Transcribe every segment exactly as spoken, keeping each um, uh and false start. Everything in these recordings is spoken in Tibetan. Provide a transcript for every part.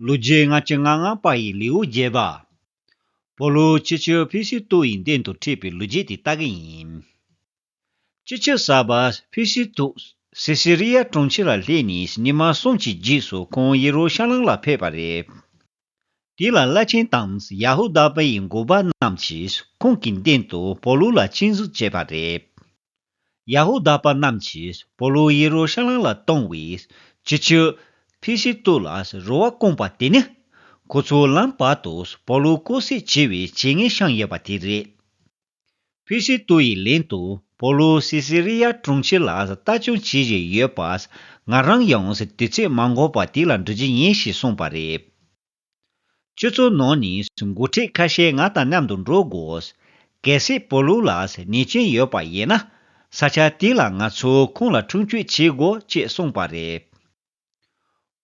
ལོ་རྒྱུས་ལྔ་བཅུ་ང་ལྔ་པ་ཡི་ལེའུ་བརྒྱད་པ། པོ་ལུ་སྤྱི་ཁྱབ་ཕི་སི་ཏུ་ཡི་མདུན་དུ་ཁྲིད་པའི་ལོ་རྒྱུས་དེ་ལྟ་གི་ཡིན། སྤྱི་ཁྱབ་གསར་པ་ཕི་སི་ཏུ་སི་སི་རི་ཡ་གྲོང་ཁྱེར་ལ་སླེབས་ནས་ཉི་མ་གསུམ་གྱི་རྗེས་སུ་ཁོང་ཡེ་རུ་ཤ་ལམ་ལ་ཕེབས་པ་རེད། དེ་ལ་བླ་ཆེན་དང་ཡ་ཧུ་དཱ་པ་ཡི་འགོ་པ་རྣམས་ཀྱིས་ཁོང་གི་མདུན་དུ་པོ་ལུ་ལ་སྐྱོན་འཛུགས་བྱས་པ་རེད། ཡ་ཧུ་དཱ་པ་རྣམས་ཀྱིས་པོ་ལུ་ཡེ་རུ་ཤ་ལམ་ལ་གཏོང་བའི་སྤྱི་ཁྱབ་ཕི་སི་ཏུ་ལ་རེ་བ་བསྐོངས་པ་དེ་ནི། ཁོ་ཚོ་ལམ་བར་དུ་པོ་ལུ་སྐོར་སྲུང་བྱེད་པའི་བྱེད་ངན་བཤམས་ཡོད་པ་དེ་རེད། ཕི་སི་ཏུ་ཡིས་ལན་དུ་པོ་ལུ་སི་སི་རི་ཡ་གྲོང་ཁྱེར་ལ་ལྟ་སྐྱོང་བྱེད་བཞིན་ཡོད་པ། ང་རང་ཡང་དུས་ཚོད་མ་འགོར་བར་དེ་ལ་འགྲོ་རྒྱུ་ཡིན་ཞེས་གསུངས་པ་རེད། ཁྱོད་ཚོའི་ནང་ནས་འགོ་ཁྲིད་ཁ་ཤས་ང་དང་མཉམ་དུ་འགྲོ་དགོས། གལ་སྲིད་པོ་ལུ་ལ་ཉེས་ཅན་ཡོད་པ་ཡིན་ན། ས་ཆ་དེ་ལ་ང་ཚོས་ཁོང་ལ་ཁྲིམས་གཅོད་བྱེད་དགོས་ཅེས་གསུངས་པ་རེད།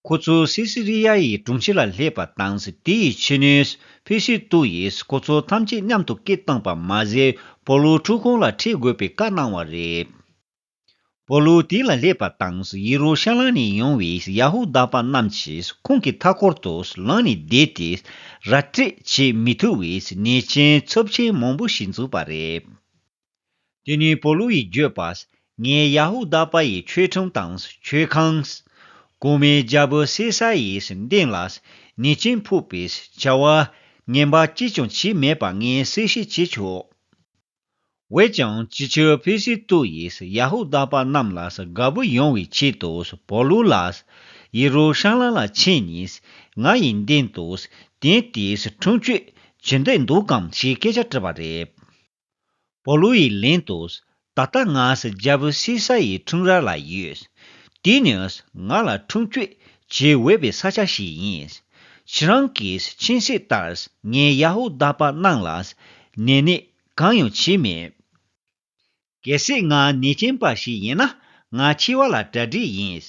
ཁོ་ཚོས་སི་སི་རི་ཡ་ཡི་གྲོང་ཁྱེར་ལ་སླེབས་པ་དང་། དེའི་ཕྱི་ནས་ཕི་སི་ཏུ་ཡིས་ཁོ་ཚོ་ཐམས་ཅད་མཉམ་དུ་སྐད་བཏང་པ་མ་ཟད། པོ་ལུ་འཁྲུག་ཁང་ལ་ཁྲིད་དགོས་པའི་བཀའ་གནང་བ་རེད། པོ་ལུ་དེ་ལ་སླེབས་པ་དང་། ཡེ་རུ་ཤ་ལམ་ནས་ཡོང་བའི་ཡ་ཧུ་དཱ་པ་རྣམས་ཀྱིས་ཁོང་གི་མཐའ་འཁོར་དུ་ལངས་ནས་བསྡད་དེ། ར་སྤྲོད་བྱེད་མི་ཐུབ་པའི་ཉེས་ཅན་ཚབས་ཆེན་མང་པོ་ཞིག་འཛུགས་པ་རེད། དེ་ནས་པོ་ལུ་ཡིས་བརྗོད་པ། ངས་ཡ་ཧུ་དཱ་པ་ཡི་ཆོས་ཁྲིམས་དང་ཆོས་ཁང་། གོང་མའི་རྒྱལ་པོ་སེ་ས་ཡི་མདུན་ལ་ཉེས་ཅན་ཕོག་པའི་བྱ་བ་ངན་པ་གཅིག་ཀྱང་བྱས་མེད་པ་ངས་གསལ་བཤད་བྱེད་ཆོག། འོན་ཀྱང་སྤྱི་ཁྱབ་ཕི་སི་ཏུ་ཡིས་ཡ་ཧུ་དཱ་པ་རྣམས་ལ་དགའ་པོ་ཡོང་བའི་ཆེད་དུ་པོ་ལུ་ལ་ཡེ་རུ་ཤ་ལམ་ལ་ཕྱིན་ནས་ང་ཡི་མདུན་དུ་དེང་དུས་ཁྲིམས་གཅོད་བྱེད་འདོད་འདུག་གམ་ཞེས་སྐད་ཆ་དྲིས་པ་རེད། པོ་ལུ་ཡིས་ལན་དུ། ད་ལྟ་ང་རྒྱལ་པོ་སེ་ས་ཡི་ཁྲིམས་ར་ལ་ཡོད། དེ་ནི་ང་ལ་ཁྲིམས་གཅོད་བྱེད་འོས་པའི་ས་ཆ་ཞིག་ཡིན། ཁྱེད་རང་གིས་མཁྱེན་གསལ་ལྟར་ངས་ཡ་ཧུ་དཱ་པ་རྣམས་ལ་ཉེས་ཉེས་གང་ཡང་བྱས་མེད། གལ་སྲིད་ང་ཉེས་ཅན་པ་ཞིག་ཡིན་ན། ང་འཆི་བ་ལ་གྲ་སྒྲིག་ཡིན།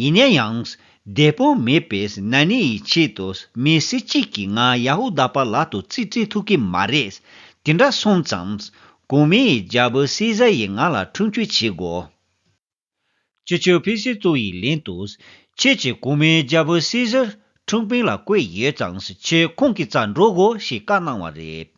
ཡིན་ན་ཡང་། བདེན་དཔང་མེད་པའི་ཉེས་ཉེས་ཡི་ཆེད་དུ་མི་སུ་གཅིག་གིས་ང་ཡ་ཧུ་དཱ་པ་ལག་ཏུ་རྩིས་སྤྲད་ཐུབ་ཀྱི་མ་རེད། དེ་འདྲ་སོང་ཙང་། གོང་མའི་རྒྱལ་པོ་སེ་ས་ཡིས་ང་ལ་ཁྲིམས་གཅོད་བྱེད་དགོས། སྤྱི་ཁྱབ་ཕི་སི་ཏུ་ཡིས་ལན་དུ། ཁྱེད་ཀྱིས་གོང་མའི་རྒྱལ་པོ་སེ་སར་ཁྲིམས་དཔོན་ལ་བསྐོས་ཡོད་ཙང་ཁྱེད་ཁོང་གི་རྩར་འགྲོ་དགོས་ཞེས་བཀའ་གནང་བ་རེད།